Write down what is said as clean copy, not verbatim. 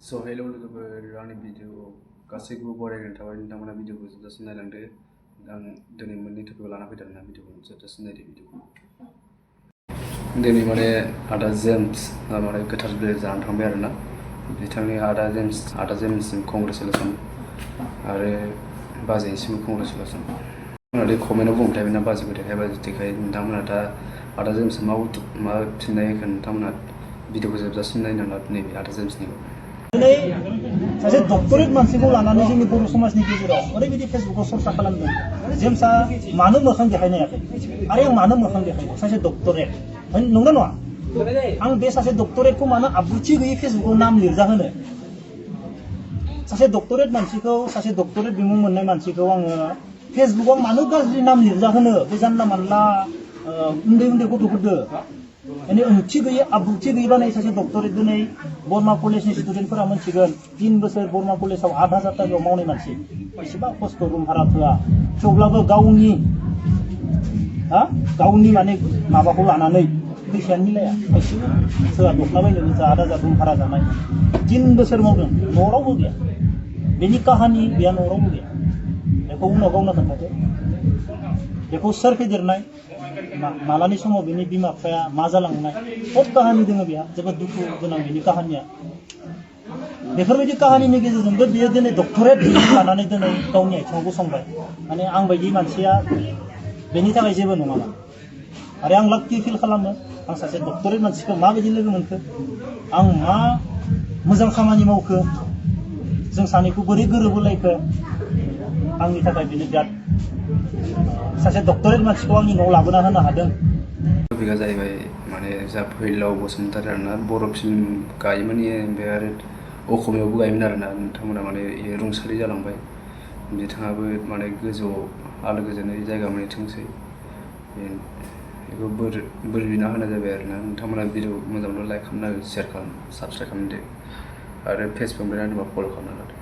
So hello लोगोफोर आंनि video गासैखौबो बरायनानै थाबाय नोंथांमोना भिडिअखौ जोबजासिम नायलांदो आं दिनै मोननै टपिकखौ लाना फैदों आरोना भिडिअखौ जोबजासिम नायदो भिडिअखौ दिनै माने आदा जेम्स माने गोथार जुलि जानानै थांबाय आरोना बिथांनि आदा जेम्ससिम कंग्रेचुलेसन आरो बाजैनिसिम कंग्रेचुलेसन उनाव कमेन्टआव बुंबाय थाबायना बाजैखौ देखाय नोंथांमोना दा आदा जेम्स मा फिननाय होगोन नोंथांमोना भिडिअखौ जोबजासिम नायनांला नैबे आदा जेम्सनिखौ सासे डक्टरेट मानसिखौ लानानै जोंनि बर' समाजनि गेजेराव ओरैबायदि फेसबुकआव चर्चा खालामदों जेम्सआ मानो मोखां देखायनो हायाखै आरो आं मानो मोखां देखायनो सासे डक्टरेट नंगौ नङा आं बे सासे डक्टरेटखौ मानो आब्रुथि गैयै फेसबुकआव नाम लिरजा होनो सासे डक्टरेट मानसिखौ सासे डक्टरेट बिमुं मोननाय मानसिखौ आङो फेसबुकआव मानो गाज्रि नाम लिरजा होनो बे जानला मानला उन्दै गथ'फोरदो माने ओंथि गैयै आब्रुथि गैयै बानाय सासे डक्टरेट दिनै बरमा कलेजनि स्टुडेन्टफोरा मोनथिगोन 3 बोसोर बरमा कलेजाव 8,000 टाकायाव मावनाय मानसि बेसेबां खस्थ' रुम भारा थोआ थेवब्लाबो गावनि माने माबाखौ लानानै फैसायानो मिलाया खायसेबो सोरबा दखना बायनो 8,000 रुम भारा जानाय 3 बोसोर मावदों न'आव रावबो गैया बेनि काहानि गैया न'आव रावबो गैया बेखौ उनाव गावनो खोन्थादो बेखौ सोर फेदेरनाय मालानि समाव बेनि बिमा बिफाया मा जालांनाय सब काहानि दङ बेहा जोबोद दुखु गोनां बेनि काहानिया बेफोरबायदि काहानिनि गेजेरजोंबो बियो दिनै डक्टरेट लानानै दिनै गावनि आथिङाव गसंबाय माने आं बायदि मानसिया बेनि थाखाय जेबो नङामोन आरो आं लाक्कि फिल खालामो आं सासे डक्टरेट मानसिखौ माबायदि लोगो मोनखो आं मा मोजां खामानि मावखो जों सानैखौ बोरै गोरोबहोलायखो आंनि थाखाय बेनो बिराद सासे डक्टरेट मानसिखौ आंनि न'आव लाबोना होनो हादों टपिकआ जाहैबाय माने जा पwilao बसुमतारी आरोना बर' फिल्म गायोमोन ओमफ्राय आरो असमियावबो गायोमोन आरोना नोंथांमोना माने रुंसारि जालांबाय बिथाङाबो माने गोजौआव आलो गोजोनै जायगा मोनहैथोंसै बेखौ बोर बिना होनाय जाबाय आरोना नोंथांमोना भिडिअ मोजां मोनब्ला लाइक खालामना शेयार खालाम साबसक्राइब खालामदो आरो फेसबुकनिफ्राय नायनोबा फल' खालामना लादो